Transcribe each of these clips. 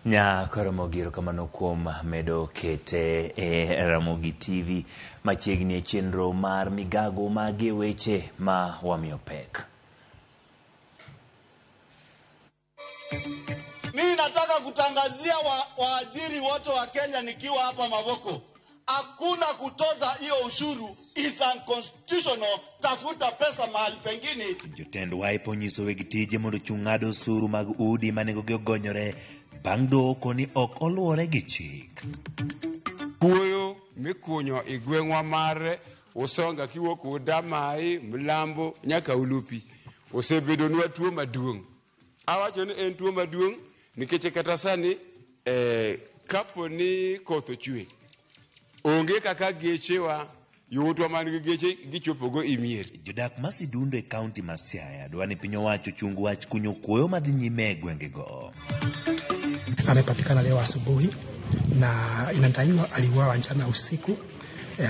Nya Karamogi erokamano kuom medo kete e Ramogi TV machiegni e chenro mar migago magi weche ma wamiyo pek. Mimi nataka kutangazia waajiri wote wa Kenya nikiwa hapa Mavoko, hakuna kutoza hiyo ushuru, is unconstitutional. Tafuta pesa mahali pengine. Jotend Wiper onyiso weg tije mondo ochung' ng'ado osuru mag udi ma nengogi ogonyore bang' dwoko ni ok oluwore gi chik. Kuoyo mikunyo e gweng'wa mar Usonga kiwuok Udamai, Mlambo nyaka Ulupi osebedonwa tuo maduong'. Awacho ni en tuo maduong' nikech kata sani kapo ni koth ochwe, onge kaka gechewa, yowuotwa man gi geche gichopogo e mier. Jodak ma Sidundo e kaunti ma Siaya dwa ni piny owacho ochung wach kunyo kuoyo madhi nyime e gwengego. Amepatikana leo asubuhi na inadaiwa aliuawa jana usiku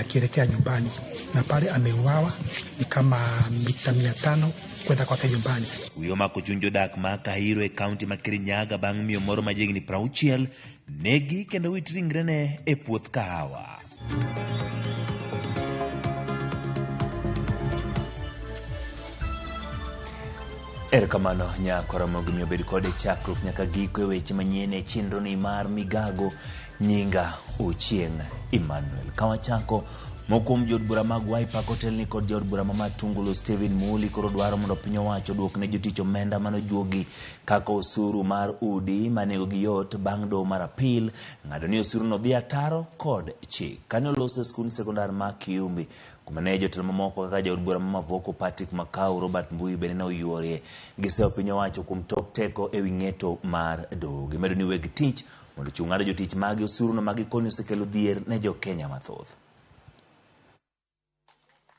akielekea nyumbani, na pale ameuawa ni kama mita 500 kwenda kwake nyumbani. Wiyo omako chuny jodak ma Kahiro e kaunti ma Kirinyaga bang' miyo moro ma jahigni 60 negi kendo wit ringrene e puoth kahawa. Erokamano nyako Ramogi miyo bed kode chakruok nyaka giko e weche manyien e chenroni mar Migago. Nyinga Ochieng' Emmanuel. Ka wachako, moko kuom jood bura mag Wiper kotelni kod jaod bura ma Matungulu Stephen Muli koro dwaro mondo piny owacho oduok ne jotich omenda mane ojuogi kaka osuru mar udi ma nengogi yot bang' doho mar apil ng'ado ni osuruno dhi ataro kod chik. Kane oloso e skund sekondar ma Kiumbi kuma ne jotelo mamoko kaka jaod bura ma Mavoko Patrick Makau, Robert Mbui bende ne oyuorie. Giseyo piny owacho kuom tok teko ewi ng'eto mar doho. Gimedo ni weg tich mondo ochung' ng'ado jotich magi osuruno ma gikoni osekelo dhier ne jo Kenya mathoth.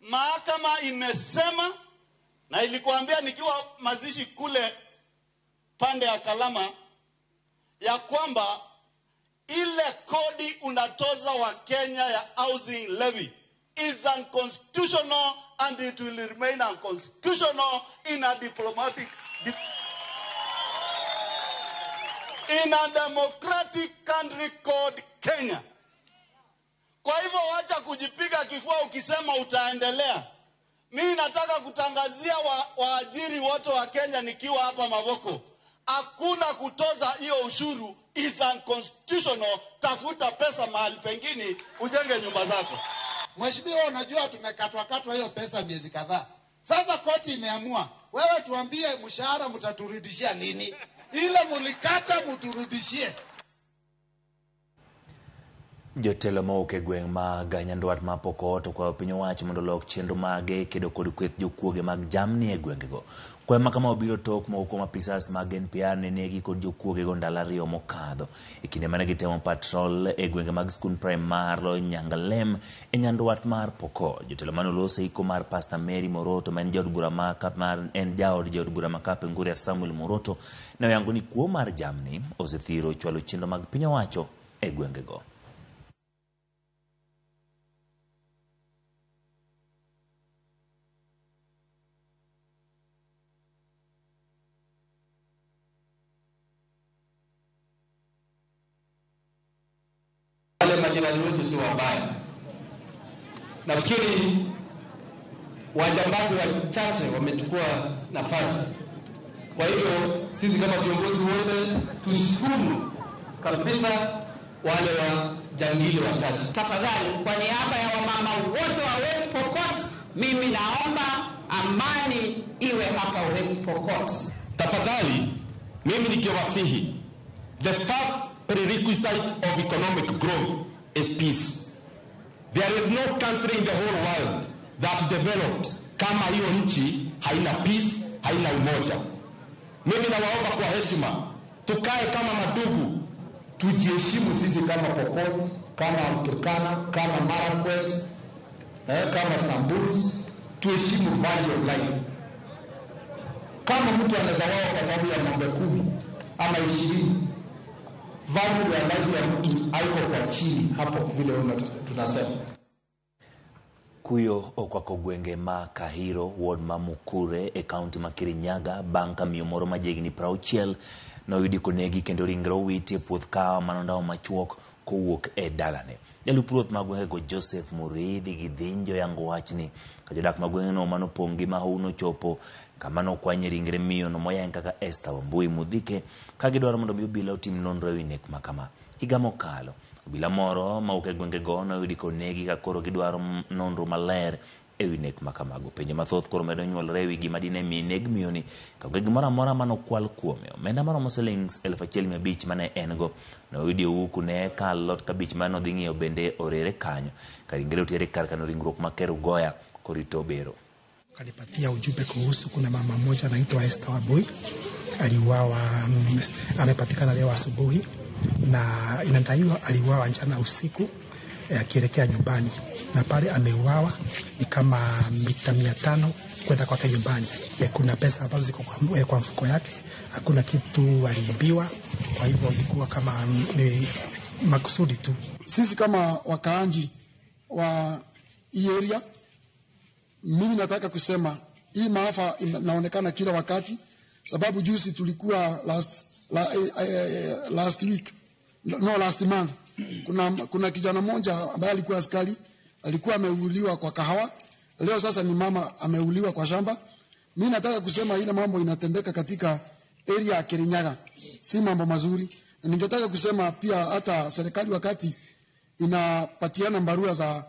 Mahakama imesema na ilikuambia nikiwa mazishi kule pande ya Kalama ya kwamba ile kodi unatoza wa Kenya ya housing levy is unconstitutional and it will remain unconstitutional in a diplomatic in a democratic country called Kenya. Kwa hivyo wacha kujipiga kifua ukisema utaendelea. Mimi nataka kutangazia waajiri wote wa Kenya nikiwa hapa Mavoko, hakuna kutoza hiyo ushuru, is unconstitutional. Tafuta pesa mahali pengine ujenge nyumba zako. Mheshimiwa, unajua tumekatwa katwa hiyo pesa miezi kadhaa. Sasa koti imeamua, wewe tuambie mshahara mtaturudishia lini? Ile mulikata muturudishie. Jotelo mowuok e gweng' ma Ganyandwat ma Pokot okwayo piny owacho mondo olok chenro mage kedo kod kweth jokuoge mag jamni e gwengego. Kwayo ma kama obiro tok moko kuom apisas mag NPR ne negi kod jokuogego ndalo ariyo mokadho. E kinde mane gitemo patrol e gwenge mag skund primar Nyangalem e Nyandwat mar Pokot. Jotelo mane oloso e iko mar Pastor Mary Moroto ma en jaod bura ma en jaod jaod bura ma Kapenguria Samuel Moroto ne oyango ni kuo mar jamni osethiro chwalo chenro mag piny owacho e gwengego. Wale majirani wetu si wabaya. Nafikiri wajambazi wachache wamechukua nafasi. Kwa hivyo sisi kama viongozi wote tushukuru kabisa wale wajangili wachache. Tafadhali, kwa niaba ya wamama wote wa West Pokot, mimi naomba amani iwe hapa West Pokot. Tafadhali, mimi nikiwasihi, the first prerequisite of economic growth is peace. There is no country in the whole world that developed kama hiyo nchi haina peace, haina umoja. Mimi nawaomba kwa heshima, tukae kama madugu, tujiheshimu sisi kama Pokot, kama Turkana, kama Marakwet, kama Samburus, tuheshimu value of life. Kama mtu anaweza wao kwa sababu ya ng'ombe 10 ama 20, value ya life ya mtu haiko kwa chini hapo vile tunasema. Kuyo okwako gwenge ma Kahiro, ward ma Mukure e kaunti ma Kirinyaga bang' ka miyo moro ma jahigni 60 Noyudi konegi kendo ringre owiti e puoth kawa manondawo machuok kowuok e dalane. Jalup ruoth ma gwengego Joseph Muriithi Githinji oyango wachni ka jodak ma gweng'no manopong' gi mahu nochopo kama nokwanye ringre miyono moyang kaka Esther Wambui Mudhike ka gidwaro mondo mi obila otim nonro ewi nek ma kama. Higa mokalo, obila moro mawuok e gwengego noyudi konegi ka koro gidwaro nonro maler ewi nek ma kamago. Penjo mathoth koro medo nyuolore ewi gima dine mi neg miyoni ka onge gimoro amora manokwal kuome. Omenda maromo silings 1500 mane en go noyudi e ohuku ne ka alot kabich mane odhi ng'iewo bende orere kanyo. Ka ringre otere kar kano ringruok ma Kerugoya korito bero. Kanipatia ujumbe kuhusu kuna mama mmoja anaitwa Esther Wambui aliuawa, amepatikana leo asubuhi na inadaiwa aliuawa jana usiku akielekea nyumbani, na pale ameuawa ni kama mita 500 kwenda kwake nyumbani. Kuna pesa ambazo ziko kwa mfuko yake, hakuna kitu aliibiwa, kwa hivyo ilikuwa kama ni makusudi tu. Sisi kama wakaanji wa hii area, mimi nataka kusema hii maafa inaonekana kila wakati, sababu juzi tulikuwa last week, no last month, kuna kijana mmoja ambaye alikuwa askari, alikuwa ameuliwa kwa kahawa. Leo sasa ni mama ameuliwa kwa shamba. Mimi nataka kusema ile mambo inatendeka katika area ya Kirinyaga si mambo mazuri. Na ningetaka kusema pia hata serikali wakati inapatiana barua za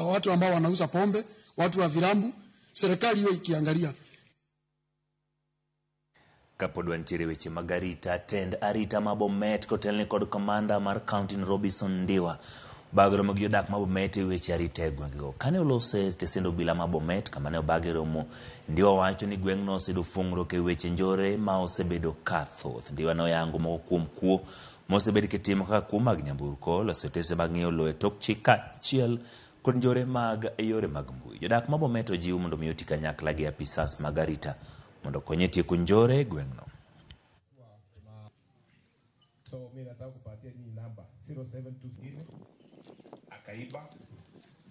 watu ambao wanauza pombe, watu wa virambu, serikali hiyo ikiangalia. Kapod wantiere weche mag arita, tend arita ma Bomet kotelne kod kamanda mar county Robinson Ndiwa obago romo gi jodak ma Bomet e weche arita e gwengego. Kane olose tesend obila ma Bomet kama ne obage romo, Ndiwa wacho ni gweng'no oseyudo fung'ruok e weche njore ma osebedo ka thoth. Ndiwa noyango moko kuom kuo mosebed kitimo kaka kuo mag nyamburko, loso otese mag ng'iewo lowo e tok chik kaachiel kod njore mag yore mag mbui. Jodak ma Bomet ojiw mondo mi oti kanyakla gi apisas mag arita mondo okonye tieko njore e gweng'no. So mimi nataka kupatia nyinyi namba 072 akaiba.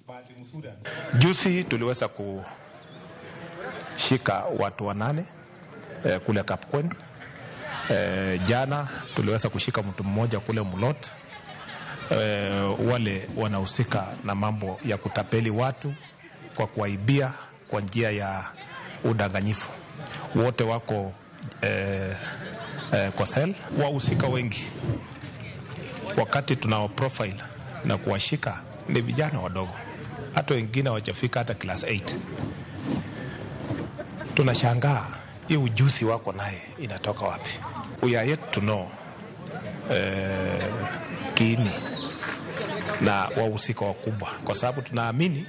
Bahati mzuri juzi tuliweza kushika watu 8 kule Kapkwen. Jana tuliweza kushika mtu mmoja kule Mulot. Wale wanahusika na mambo ya kutapeli watu kwa kuwaibia kwa njia ya udanganyifu. Wote wako kwa sel. Wahusika wengi wakati tunao profile na kuwashika ni vijana wadogo, hata wengine hawajafika hata class 8. Tunashangaa hii ujuzi wako naye inatoka wapi? We are yet to know kiini na wahusika wakubwa, kwa sababu tunaamini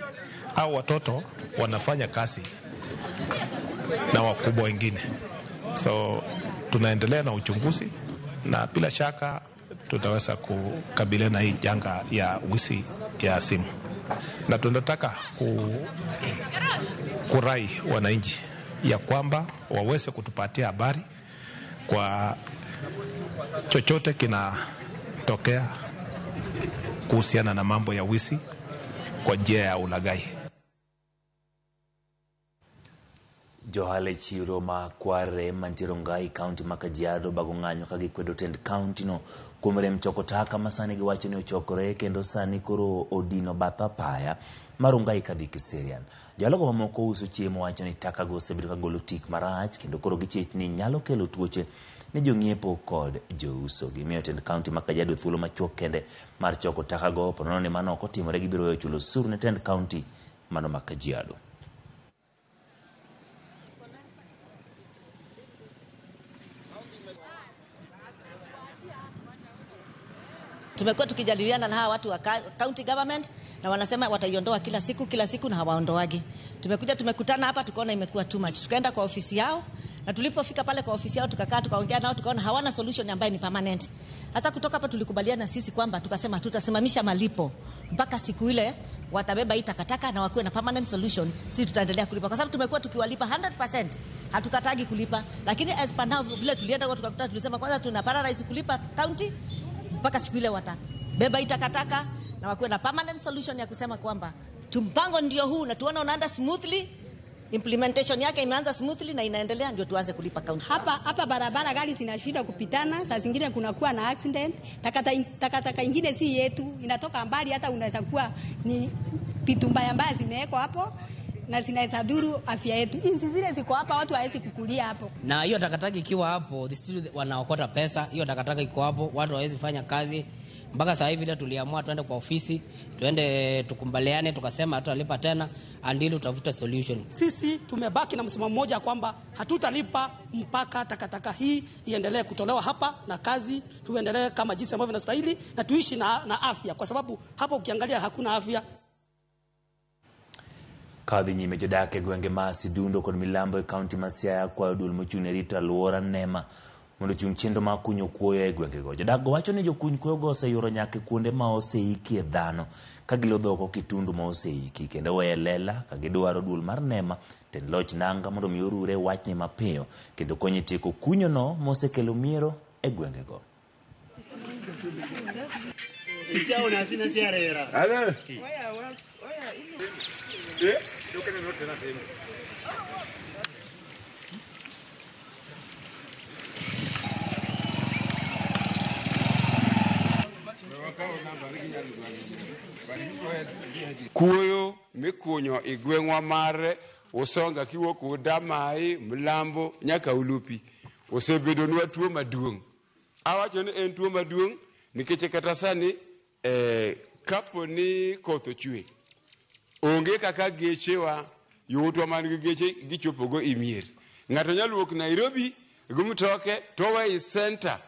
hao watoto wanafanya kazi na wakubwa wengine. So tunaendelea na uchunguzi na bila shaka tutaweza kukabiliana na hii janga ya wizi ya simu. Na tunataka kurai wananchi ya kwamba waweze kutupatia habari kwa chochote kinatokea kuhusiana na mambo ya wizi kwa njia ya ulaghai. Johala e chiro ma Kware mantiere Rongai county ma Kajiado bago ng'anyo ka gikwedo tend county no kuom rem choko taka ma sani giwacho ni ochokore kendo sani koro odino bath apaya mar Rongai kadhi Kiserian. Johala mamoko uso chiemo wacho ni taka go osebedo ka golo tik marach kendo koro gichich ni nyalo kelo tuoche ne jong'iepo kod jouso. Gimiyo tend county ma Kajiado thuolo machuok kende mar choko taka go, ponono ni mano ok otimore gibiro weyo chulo osuru ne tend county mano ma Kajiado. Tumekuwa tukijadiliana na hawa watu wa county government na wanasema wataiondoa kila siku na hawaondoagi. Tumekuja tumekutana hapa tukaona imekuwa too much. Tukaenda kwa ofisi yao na tulipofika pale kwa ofisi yao tukakaa tukaongea nao tukaona hawana solution ambayo ni permanent. Sasa kutoka hapa tulikubaliana sisi kwamba tukasema tutasimamisha malipo mpaka siku ile watabeba hii takataka na wakuwe na permanent solution. Sisi tutaendelea kulipa kwa sababu tumekuwa tukiwalipa 100%. Hatukatagi kulipa, lakini as per now vile tulienda kwa tukakuta tulisema kwanza tuna paralyze kulipa county mpaka siku ile watabeba hii takataka na wakuwe na permanent solution ya kusema kwamba mpango ndio huu na tuone unaenda smoothly. Implementation yake imeanza smoothly na inaendelea, ndio tuanze kulipa county. Hapa barabara gari zinashinda kupitana, saa zingine kunakuwa na accident. Takataka ingine si yetu, inatoka mbali, hata unaweza kuwa ni vitu mbaya mbaya zimewekwa hapo na zinaweza dhuru afya yetu. Nchi zile ziko hapa, watu hawezi kukulia hapo. Na hiyo takataka ikiwa hapo, the still wanaokota pesa, hiyo takataka iko hapo, watu hawezi fanya kazi. Mpaka sasa hivi ile tuliamua tuende kwa ofisi, tuende tukumbaliane, tukasema hatutalipa tena until utafute solution. Sisi tumebaki na msimamo mmoja kwamba hatutalipa mpaka takataka hii iendelee kutolewa hapa na kazi tuendelee kama jinsi ambavyo inastahili na tuishi na afya, kwa sababu hapa ukiangalia hakuna afya. Kadhi nyime jodak e gwenge ma Sidundo kod Milambo e kaunti ma Siaya kwayo duol mochung' ne rito alwora NEMA mondo ochung chenro mar kunyo kuoyo e gwengego. Jodak go wacho ni jokuny kuoyogo oseyuoro nyaka kuonde ma oseikie dhano ka gilodho oko kitundu ma oseiki kendo weyo e lela ka gidwaro duol mar NEMA tend loch nanga mondo mi orure wachni mapiyo kendo konye tieko kunyono mosekelo miero e gwengego. Kuoyo mikunyo e gweng'wa mar Usonga kiwuok Udamai, Mlambo nyaka Ulupi osebedonwa tuo maduong'. Awacho ni en tuo maduong' nikech kata sani kapo ni koth ochwe, onge kaka gechewa yowuotwa man gi geche gichopogo e mier. Ng'ato nyalo wuok Nairobi gi mtoke to oweyo e center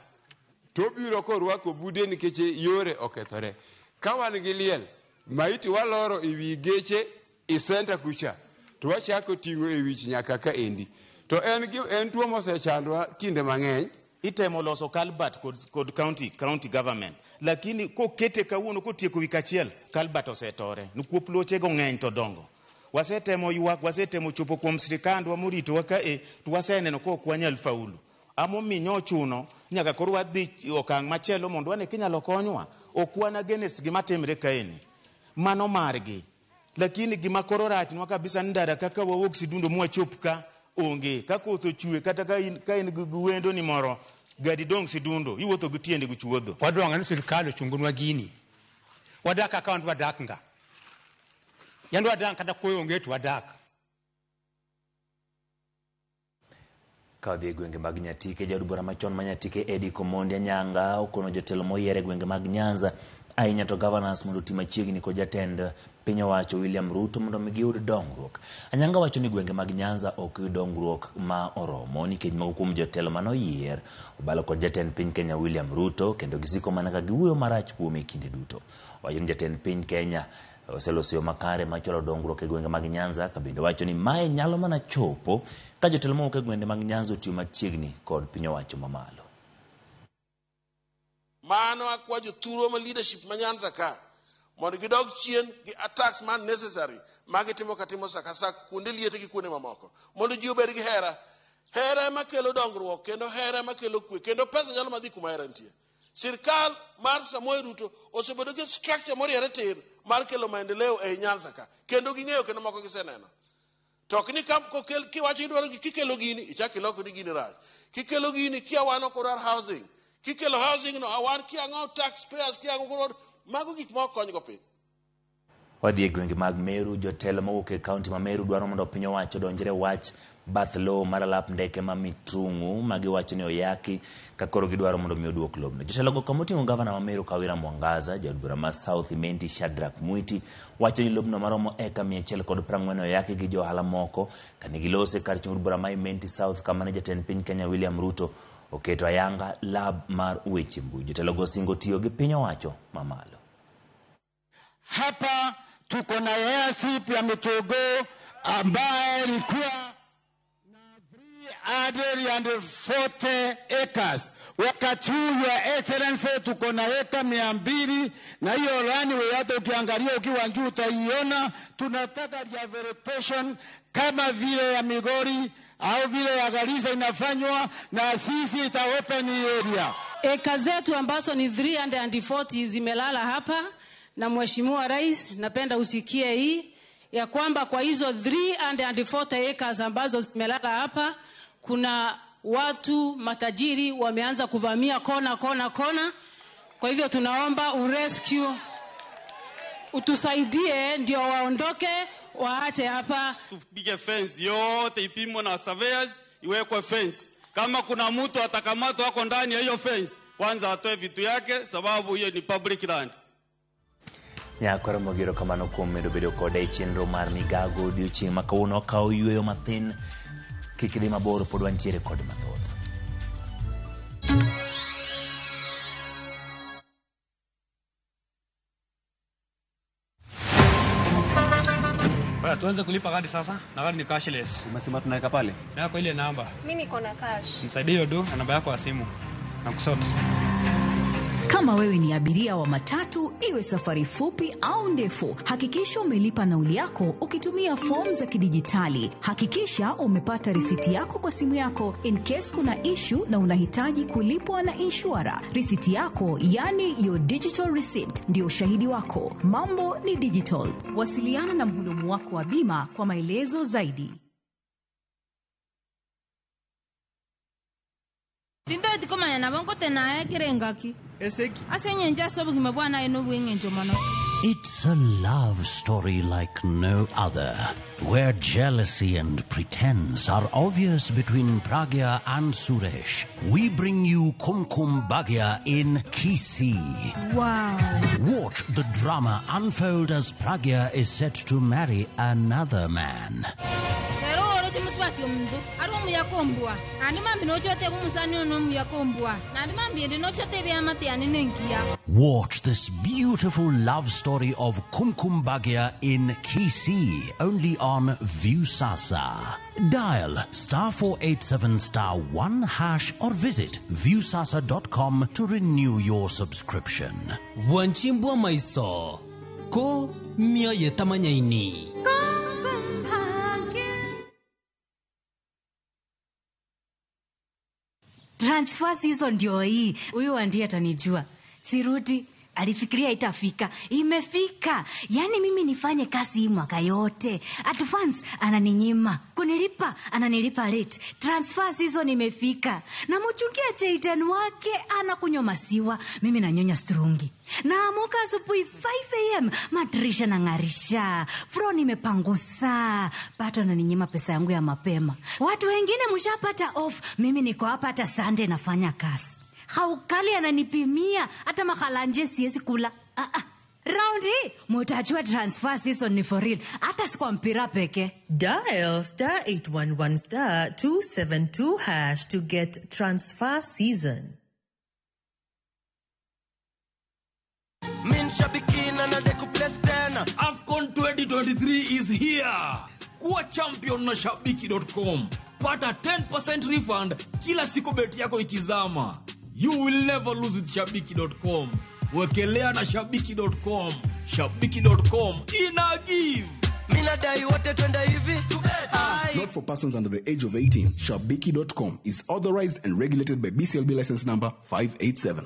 to obiro korwako bude nikech yore okethore. Ka wan gi liel, maiti waloro e wi geche e center kucha to wachako ting'o e wich nyaka ka endi. To en tuo mosechandwa kinde mang'eny. Itemo loso culvert kod county government, lakini kokete kawuono kotieko wik achiel culvert osetore nikuop lochego ng'eny to dongo. Wasetemo ywak, wasetemo chopo kuom sirikandwa moritowa kae to waseneno ka ok wanyal faulu. Amomiyo nyochuno nyaka koro wadhi okang' machielo mondo wane kinyalo konywa. Ok wan against gima timre kaeni, mano margi, lakini gima koro rachnwa kabisa ni ndara kaka wawuok Sidundo mwachop ka onge. Ka koth ochwe kata ka in gi wendo ni moro gadi dong' Sidundo iwuotho gi tiendi gi chuodho. Wadwaro ni sirikal ochungnwa gini. Wadak kaka wan wadak nga. Yando wadak kata koyo onge to wadak. Ka odhi e gwenge mag Nyatike, jaod bura machon ma Nyatike Eddie Komondi Anyanga okono jotelo moyier e gwenge mag Nyanza ahinya to governors mondo oti machiegni kod jatend piny owacho William Ruto mondo mi giyud dongruok. Anyanga wacho ni gwenge mag Nyanza ok yud dongruok ma oromo nikech moko kuom jotelo manoyier obalo kod jatend piny Kenya William Ruto kendo gisiko mana ka giwuoyo marach kuome kinde duto. Owacho ni jatend piny Kenya oseloso yo makare mar chwalo dongruok e gwenge mag Nyanza, ka bende wacho ni mae nyalo mana chopo ka jotelo mowuok e gwenge mag Nyanza otiyo machiegni kod piny owacho mamalo. Mano akwa jothurwa ma leadership ma Nyanza ka mondo gidog chien gi attacks ma necessary magitimo katimo sakasa kuonde liete gi kuonde mamoko mondo ji obed gi hera. Hera ema kelo dongruok kendo hera ema kelo kwe kendo pesa nyalo madhi kuma hera nitie. Sirkal mar Samoei Ruto osebedo gi structure moriere tir mar kelo maendeleo ei Nyanza ka kendo ging'eyo kendo moko giseneno. To ok ni kokel kiwacho idwaro gi kikelo gini ichak iloko ni gini rach. Kikelo gini kia wan ok wadwar housing. Kikelo housing no awan kia ang'o taxpayers kia ang'o koro mago gik ma ok konygo piny. Wadhi e gwenge mag Meru, jotelo mowuok e kaunti ma Meru dwaro mondo piny owacho odonjre wach bath lowo mar alap ndeke ma Mitrung'u ma giwacho ni oyaki ka koro gidwaro mondo mi oduok lobno. Jotelogo kama oting'o gavana ma Meru Kawira Mwangaza, jaod bura ma South Imenti Shadrack Mwiti wacho ni lobno maromo eka 140 oyaki gi jo ohala moko kane gilose kar chung' od bura ma Imenti South kama ne jatend piny Kenya William Ruto oketo ayanga lab mar weche mbui. Jotelogo osingo tiyo gi piny owacho mamalo. Hapa tuko na airstrip ya Mitogo ambaye ilikuwa na 340 acres. Wakati huu Your Excellency tuko na eka 200 na hiyo runway hata ukiangalia ukiwa juu utaiona. Tunataka rehabilitation kama vile ya Migori au vile ya Garissa inafanywa na sisi ita open area. Eka zetu ambazo ni 340 zimelala hapa, na Mheshimiwa Rais, napenda usikie hii ya kwamba kwa hizo 340 acres ambazo zimelala hapa kuna watu matajiri wameanza kuvamia kona kona kona. Kwa hivyo tunaomba urescue, utusaidie ndio waondoke waache hapa. Tupige fence yote ipimwe na surveyors, iwekwe fence. Kama kuna mtu atakamatwa ako ndani ya hiyo fence, kwanza atoe vitu yake, sababu hiyo ni public land. Nyakoro mogiro kamano kuom medo bedo koda e chenro mar migago odiochieng' ma kawuono okawo yueyo mathin. Kik idhi mabor, pod wantiere kod mathoth. Baya, tuanze kulipa kadi sasa na kadi ni cashless. Umesema tunaweka pale? Na kwa ile namba. Mimi niko na cash. Nisaidie hiyo do na namba yako ya simu. Na kusort. Kama wewe ni abiria wa matatu, iwe safari fupi au ndefu, hakikisha umelipa nauli yako ukitumia fomu za kidijitali. Hakikisha umepata risiti yako kwa simu yako in case kuna issue na unahitaji kulipwa na inshura. Risiti yako, yani your digital receipt, ndio ushahidi wako. Mambo ni digital. Wasiliana na mhudumu wako wa bima kwa maelezo zaidi. Tindoeti komanya nabo nkotenaye ekere engaki ase eng'encho ase obogima bwana ene obweng'encho mono. It's a love story like no other, where jealousy and pretense are obvious between Pragya and Suresh. We bring you Kumkum Bhagya in Kisii. Wow. Watch the drama unfold as Pragya is set to marry another man. Ero oroche musubati omonto ari omuyaka ombwa naende mambi nochoteba omosani ono omuyaka ombwa naende mambi ende nochoteba eamate yane nenkiya. Watch this beautiful love story of Kumkum Bhagya in Kisii, only on Viusasa. Dial star 487 star 1 hash or visit viusasa.com to renew your subscription. Bwanchimbwa maiso ko mioyo tamanyaini. Transfer season ndio hii. Huyu ndiye atanijua. Sirudi, alifikiria itafika. Imefika. Yaani mimi nifanye kazi hii mwaka yote. Advance ananinyima. Kunilipa ananilipa late. Transfer season imefika. Na mchungia Jayden wake anakunywa masiwa, mimi nanyonya strungi. Naamuka asubuhi 5 am, madirisha nang'arisha, floor nimepangusa, bado ananinyima pesa yangu ya mapema. Watu wengine mshapata off, mimi niko hapa hata Sunday nafanya kazi. Haukali ananipimia hata makalanje siwezi kula. Round hii mutajua transfer season ni for real, hata si kwa mpira peke. Dial star 811 star 272 hash to get transfer season. Min shabiki na nadeku place tena. AFCON 2023 is here. Kuwa champion na shabiki.com. Pata 10% refund kila siku bet yako ikizama. You will never lose with shabiki.com. Wekelea na shabiki.com. Shabiki.com ina give. Mina dai wote twende hivi. Not for persons under the age of 18. Shabiki.com is authorized and regulated by BCLB license number 587.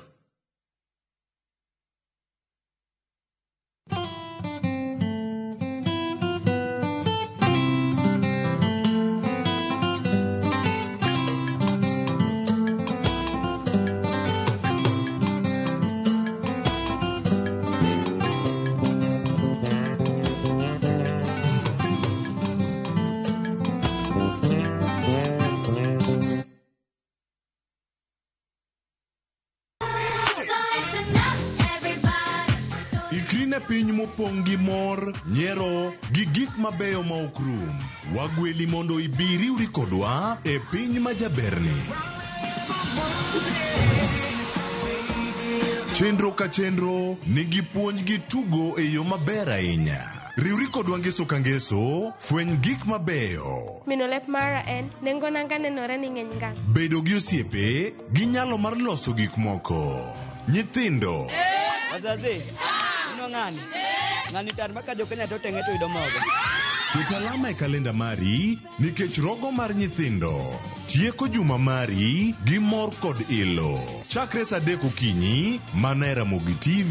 Ikri ne piny mopong' gi mor, nyiero gi gik mabeyo ma ok rum. Wagweli mondo ibi riwri kodwa e piny ma jaberni. Chenro ka chenro nigi puonj gi tugo e yo maber ahinya. Riwri kodwa ngeso ka ngeso, fweny gik mabeyo. Mino lep mara en nengo nanga nenore ni ng'eny ngang'. Bedo gi osiepe gi nyalo mar loso gik moko. Nyithindo. Wazazi, ino ng'ani? Ng'ani tar ma ka jo-Kenya to teng'e to yudo mogo. Ket alama e kalenda mari nikech rogo mar nyithindo. Tieko juma mari gi mor kod ilo. Chakre saa 3 okinyi mana e Ramogi TV.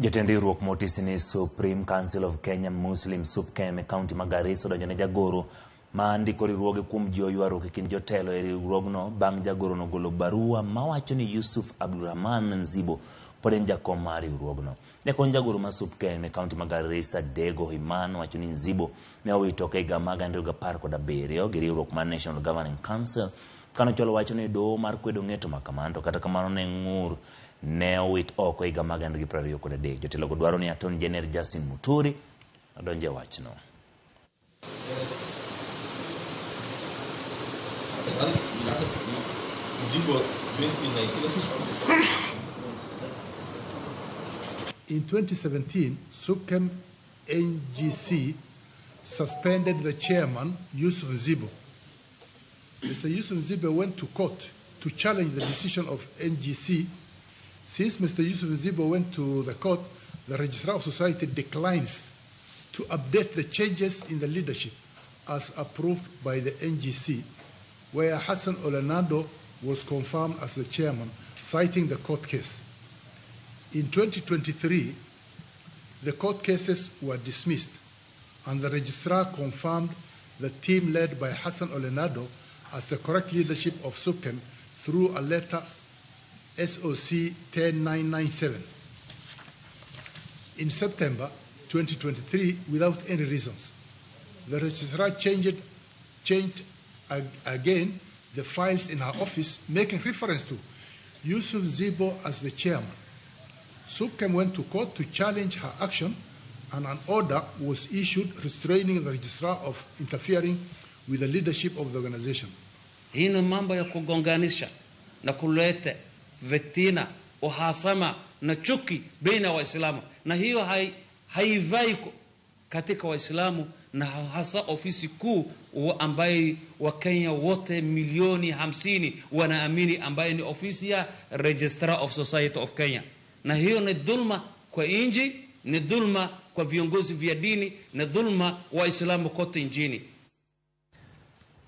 Jatend riwruok motisi ni Supreme Council of Kenya Muslim SUPKEM e kaunti ma Garissa odonjo ne jagoro ma ndiko riwruoge kuom jiwo ywaruok e kind jotelo e riwruogno bang' jagorono golo barua mawacho ni Yusuf Abdulrahman Nzibo pod en jakom mar riwruogno. Jakony jagoro mar SUPKEM e kaunti ma Garissa Dego Iman wacho ni Nzibo ne owito oko e higa mar 2017 gi riwruok mar National Governing Council kanochwalo wacho ni doho mar kwedo ng'eto ma kamano to kata kamano ne ng'ur ne owit oko e higa mar 2023. Jotelogo dwaro ni Attorney General Justin Muturi odonj e wachno. In 2017, SUPKEM NGC suspended the chairman, Yusuf Nzibo. Mr. Yusuf Nzibo went to court to challenge the decision of NGC. Since Mr. Yusuf Nzibo went to the court, the Registrar of Society declines to update the changes in the leadership as approved by the NGC, where Hassan Olenado was confirmed as the chairman, citing the court case. In 2023, the court cases were dismissed, and the registrar confirmed the team led by Hassan Olenado as the correct leadership of SUPKEM through a letter SOC 10997. In September 2023, without any reasons, the registrar changed again the files in her office, making reference to Yusuf Zibo as the chairman. SUPKEM went to court to challenge her action, and an order was issued restraining the registrar of interfering with the leadership of the organization. Hii ni mambo ya kugonganisha na kuleta fitina, uhasama na chuki baina ya Waislamu, na hiyo haivai katika Waislamu na hasa ofisi kuu ambaye Wakenya wote milioni 50 wanaamini, ambaye ni ofisi ya Registrar of Society of Kenya. Na hiyo ni dhulma kwa inji, ni dhulma kwa viongozi vya dini, ni dhulma Waislamu kote nchini.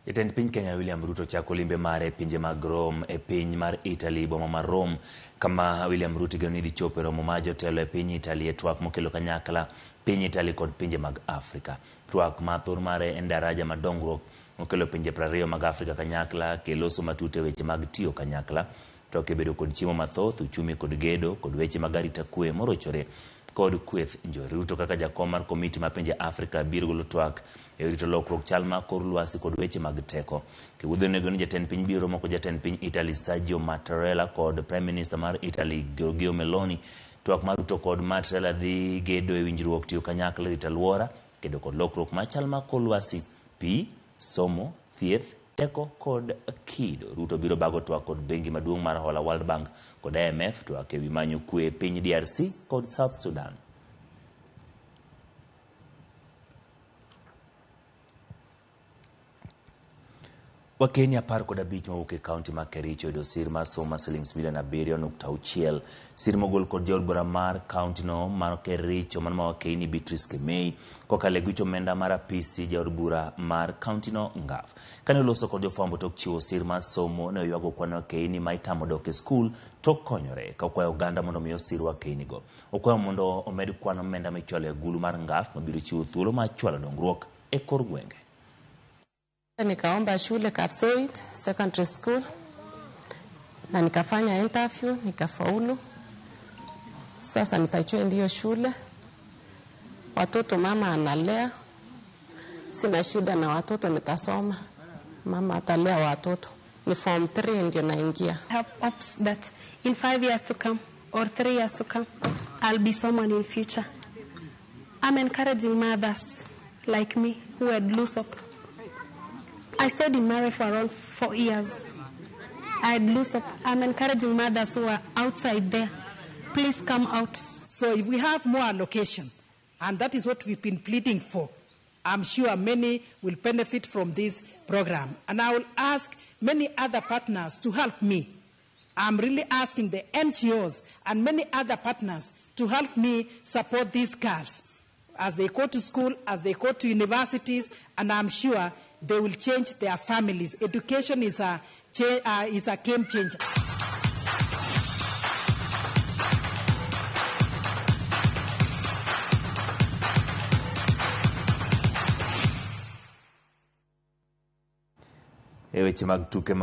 Jatend piny Kenya William Ruto chako limbe mare e pinje mag Rome e piny mar Italy, boma mar Rome, kama William Ruto igeno ni dhi chopo e romo mar jotelo e piny Italy e twak mokelo kanyakla piny Italy kod pinje mag Afrika. Twak ma thor mare en daraja mar dongruok mokelo pinje 20 mag Afrika kanyakla, keloso matut e weche mag tiyo kanyakla, to kebedo kod chiemo mathoth, uchumi kod gedo, kod weche mag arita kwe morochore kod kweth njore. Ruto kaka jakom mar komiti ma pinje Afrika biro golo twak e rito lokruok chal mar kor lwasi kod weche mag teko. Kiwuodho onego ni jatend piny biro romo kod jatend piny Italy Sergio Mattarella kod Prime Minister mar Italy Giorgio Meloni. Twak mar Ruto kod Mattarella dhi gedo e winjruok tiyo kanyakla rito alwora, kedo kod lokruok mar chal mar kor lwasi, pi, somo, thieth, teko kod kido. Ruto biro bago twak kod bengi maduong' mar hola World Bank kod IMF twak ewi manyo kwe e piny DRC kod South Sudan. Wakenya 15 mawuok e kaunti ma Kericho oyudo sir mar somo mar silings milion 7.6. Sir mogol kod jaod bura mar kaunti no mar Kericho mano ma Wakeini Beatrice Kemei kokalo e gucho omenda mar apisi jaod bura mar kaunti no Ngaf. Kane oloso kod jofwambo tok chiwo sir mar somo, ne oywago kwan Wakeini ma itamo dok e skul tok konyore ka okwayo oganda mondo omi osir Wakeini go. Okwayo mondo omed kwan omenda michwalo e agulu mar Ngaf mabiro chiwo thuolo mar chwalo dongruok e kor gwenge. Nikaomba shule Kapsoit Secondary School na nikafanya interview nikafaulu. Sasa nitajoin hiyo shule. Watoto mama analea, sina shida na watoto, nitasoma. Mama atalea watoto. Ni form 3 ndio naingia. I have hopes that in 5 years to come or 3 years to come I'll be someone in future. I'm encouraging mothers like me who had loose up. I stayed in marriage for around 4 years. I had loose up. I'm encouraging mothers who are outside there, please come out. So if we have more allocation, and that is what we've been pleading for, I'm sure many will benefit from this program. And I will ask many other partners to help me. I'm really asking the NGOs and many other partners to help me support these girls as they go to school, as they go to universities, and I'm sure they will change their families. Education is a game changer. E weche mag tuke mag